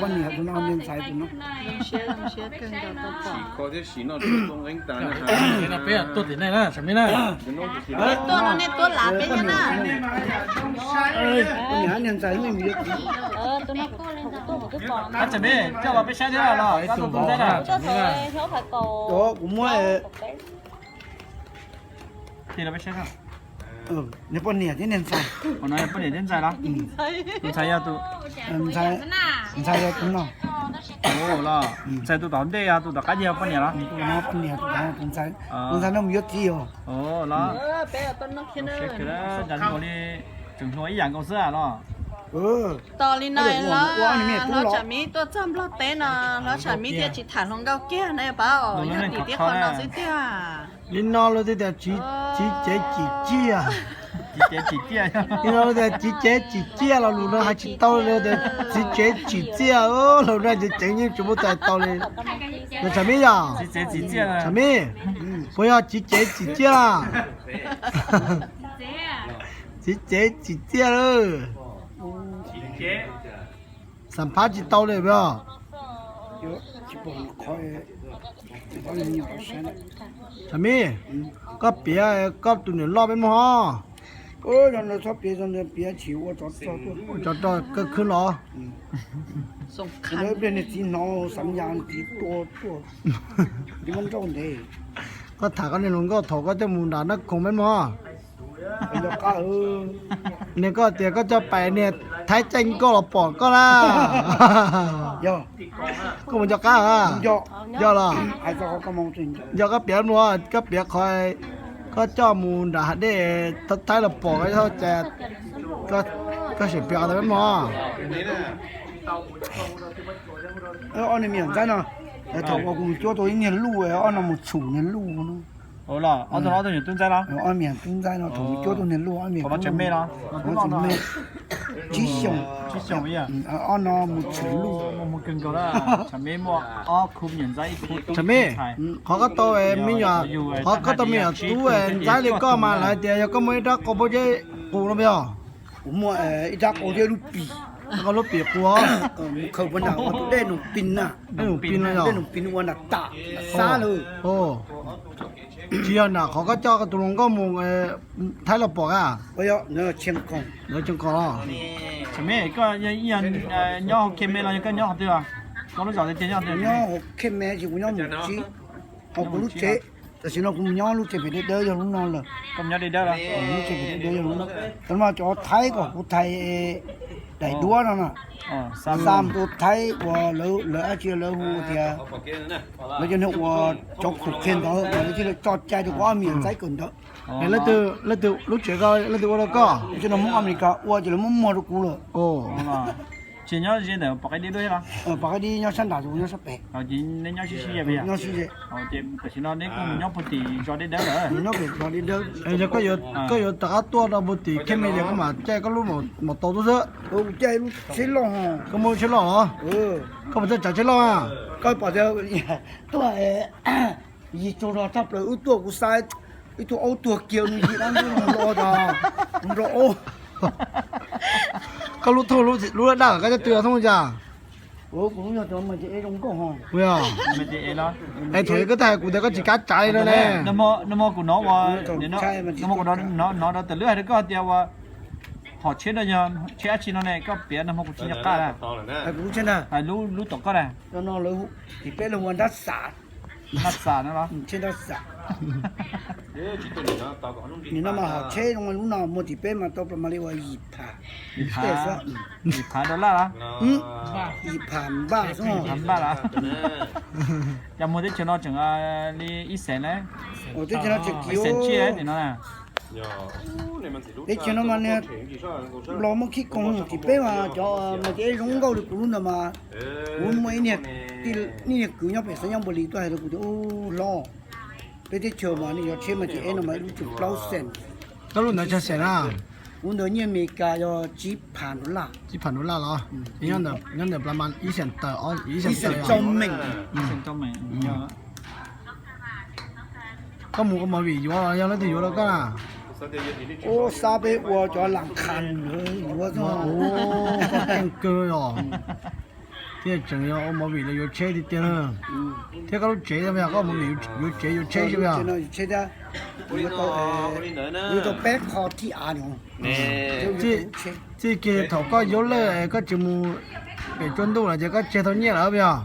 Poj niam tus no, niag ntxhais tus no. Peb tuaj tim nej na, tsam me na. Tuaj no nej tuaj lav peb na. Poj niam niag ntxhais no. Tsam me, coj los peb saib thiab los, koj tus ntxhais na. Kuv muab Tig los peb saib. Niag poj niam thiab niag ntxhais. Ua no yog poj niam thiab ntxhais los? Tus ntxhais yog tus, ntxhais yog tus no. Los ntxhais tus tom ntej, tus tom qab yog poj niam los? Tus no poj niam, tus ntxhais, tus ntxhais no mus yuav txiv os. Los li tseem hluas ib yam nkaus xwb los? Tos li no los, hlob Tsam Mib tuaj txog Nplog teb no, hlob Tsam Mib thiaj tsis tham hluas nkauj kiag na pab os, yog tim tiab qhov no xwb tiag. Li no luag tias txiv tsev tsim txiaj. Li no luag tias txiv tsev tsim txiaj los lus no hais tsis tau li, tias txiv tsev tsim txiaj, lus no ces ceev yeej tsis muaj txais tau li. Los Tsam Mib yog, Tsam Mib, puas yog txiv tsev tsim txiaj? Txiv tsev tsim txiaj lawm. Xam phab tsis tau li os. Tsam Mib, koj piav koj tus niam loj peb mloog os. Ua tsov rog kawg khwb los. Pliag niag txiv hnov xav yas txiv tua tuaj. Koj tham koj niag hluas nkauj thaum koj coj mus nram Naj Khoom peb mloog. Niag koj tias koj coj pais niag Thaib Txaij Nkauj los pom koj na. Koj mus nco qab a? Yog los? Yog koj piav mloog, koj piav qhov koj coj mus nram hav dej Thaib los pom, koj sim piav qhov ntawd mloog. Ob niag me nyuam ntxaib no, thaum uas kuv mus cuab tau ib niag luj, ob no mus tshum niag luj no. Ob tug no ob tug me nyuam tub ntxaib los? Ob me nyuam tub ntxaib no thaum mus cuab tau niag luj, ob me nyuam tub ntxaib me, tsib xyoos, tsib xyoos, ob no mus tshum luj. Tsam Mib, qhov koj tau me nyuam, qhov koj tau me nyuam tub ntxaib li koj mas lawv tias yog koj muaj ib rab qau pob zeb qus no yog? Kuv muaj ib rab qau thiab lub pim. Koj lub pim qus. Khaws puag nram ua tus dej Noom Pis na. Dej Noom Pis no yog? Dej Noom Pis ua nram tam, nram xab lawm. Tsis yog nram qhov koj coj tus hluas nkauj mus Thaib los pom a? Lawv tseem khoom. Tsam Mib, koj nyob hauv Khej Me los yog koj nyob qhov twg? Koj lub zos tiag tiag nyob qhov twg? Nyob hauv Khej Me ces kuv nyob Mus Tsib. Ho kuv lub tsev, tam sim no kuv mus nyob lub tsev pem dawb dawb yog lub no lawm. Koj nyob dawb dawb los? Lub tsev pem dawb dawb yog lub no. Tam no cov Thaib kom kuv thaiv daim duab no na. Xa mus rau Thaib uas lawv dab tsi lawv hu tias, lawv cov niag uas cov khum qhia ntawd lawv thiaj li tso cai rau kuv ob me nyuam ntxaib kawm ntawv. Leej twg lub tsev, leej twg ua rau koj? Cov no Hmoob Amelikas ua ces lawv muab muag rau kuv lawm. Tsis nyob ze ntawm Pov Qaib Dib dua los? Pov Qaib Dib nyob sab nram, kuv nyob sab pem. Nyob sib ze. Tam sim no neb kuj mus nyob puag tim zos Dej Dawb lawm. Yog koj yuav rov qab tuaj rau puag tim Khej Me ces koj mam caij koj lub maus taus tuaj xwb. Kuv caij lub tsheb loj. Koj muaj lub tsheb loj los? Koj puas txawj tsav tsheb loj a? Koj pom tias tuaj yig tsaug zog tshaj plaws, wb tuaj kuv xa ib tug aub tuag kiag nws yig dab ntub no los tas nrov aub. Koj lub thooj lub daj koj coj tw thooj cas? Kuv lub yog mas ces e zoo nkauj ho. Es thaum koj tau hais kuv tias koj tsis kav tsav li no ne. Nag hmo kuv hnov ua, nag hmo kuv hnov rau tawm lub hais rau koj tias ua hom tsheb no yog tsheb dab tsi no ne, koj piav nag hmo kuv tsis nco qab. Lub tom koj na. Tim peb los ua nrab xav. Nrab xav no los? Tsheb nrab xav. Nim no mas hom tsheb zoo lub no muaj tim peb mas tau plas mas li uas yim phav. Yim phav dollar los? Yim phav npaj xwb. Yim phav npaj los? Cas muag teb chaws no tseem li ib xeem na? Teb chaws no tseem kiv ib xeem tsiaj tim no na. Teb chaws no mas niag Nplog muaj khib koom tim peb mas cov mas ces zoo nkauj li kuv lub ntawd mas kuv muaj ib niag kwv nyob pem Xav Nyab Npus Lis tuaj hais rau kuv tias, ub hlob, peb teb chaws mas nej cov tsheb mas ces e no mas ib lub tseem plaub xeem. Koj lub ntawd tsawg xeem na? Kuv ntawd nyiaj Amelikas yog tsib phav dollar. Tsib phav dollar los? Nyob ntawm plas mas ib xeem tawm, ib xeem tawm. Koj mus ua movie yuav los yog leej twg yuav rau koj na? Ub, xab peb ua cov lam qha lawv yuav xwb. Koj keej kawg os. Thiaj tseem yog ua movie los yuav tsheb tiag tiag na. Thiab koj lub tsev no yog koj movie yuav tsev yuav tsheb xwb yog? Tau peb qho thib av no. Txij kiag thaum koj yuav lawj koj tsis mus pem tsaus ntuj lawm ces koj tseg tau nyiaj lawm yog?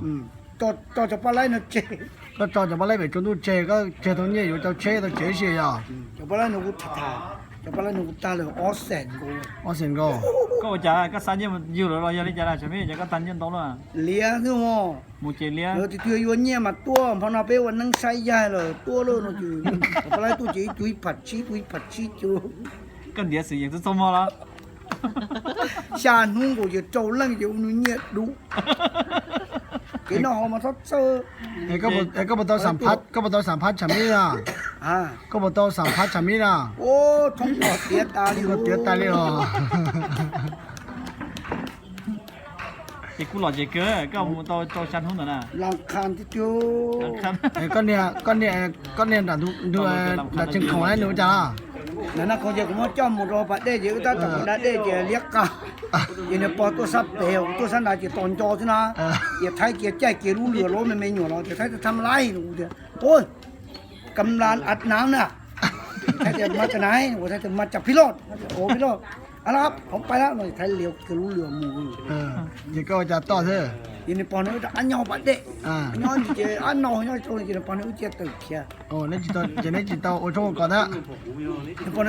Tso cov paj laib no tseg. Koj tso cov paj laib pem tsaus ntuj tseg koj tseg tau nyiaj yuav tau tsheb tau tsev si yog? Cov paj laib no kuv tham tham, cov paj laib no kuv tag lawm ob xees nkaus. Ob xees nkaus. Koj ua cas koj xa nyiaj yug lawm los yog li cas na, tsam me ces koj tag nyiaj ntau lawm. Liab xwb os. Mus ces liab. Tus twg yuav nyiaj mas tuaj, hmo no peb ua neeb saib yaig lawm tuaj lauj no ces cov paj laib tuaj ces ib tug ib phav tsib, ib tug ib phav tsib ces. Koj ntiav xwm yeem txog txog hmo los? Xya hnub nkaus ces rau leej ces ua nws nyiaj dub. Kev noj hauv mas txhob txawj. Koj puas tau xam phab tsam mib na? Koj puas tau xam phab tsam mib na? Thoob tiav tas li, tiav tas li os. Ces kuv los ces kawg koj mus tau rau xya hnub ntawd na. Koj niag, koj niag nram ntug, nram tseem khoom nws ua cas na? Nram no khoom ces kuv muab coj mus rau pas dej ces wb tab tom da dej ces liab qab. Ces nws pog tuaj sab pem, kuv tuaj sab nrad ces tos nco xwb na. Ces Thaib kiag caij kiag lub lwm lub me me nyuam los ces Thaib tham lais no kuv tias, ua, kam las a nav na. Thaib tias mas cas nav, ua Thaib tias mas cas phij loj, ua phij loj. A lab, phoov pais lab no Thaib liab kiag lub lwm mus. Ces koj ua cas toj xwb? Ces nws pog nws wb rov qab nyob pas dej, nyob ces ab no nyob rau ces nws pog nws wb cia tawm khiav. Ces neb tsis tau ua tshoob ua kos thiab? Nws pog nws